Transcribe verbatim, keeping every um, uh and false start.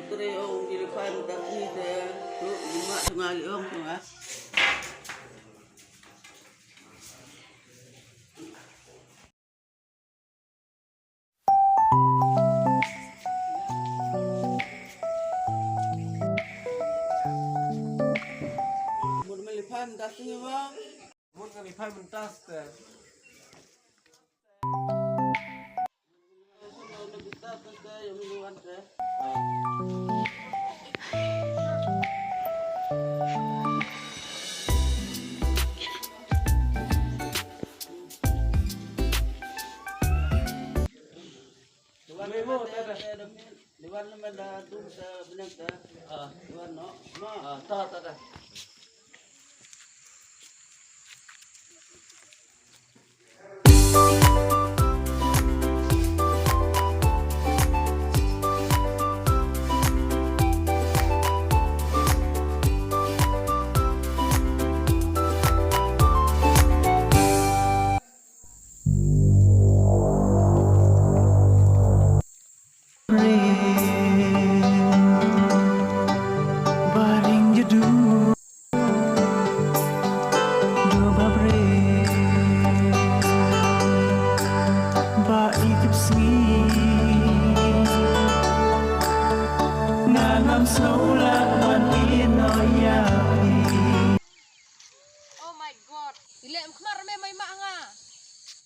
Tre ong ki lifan tak ni te tu lima tengah liong tengah. Mun melifan tak ni ba. Mun melifan mentas te. Baring jadu do babre ba ikip sngi nangam snow la ban ino ya.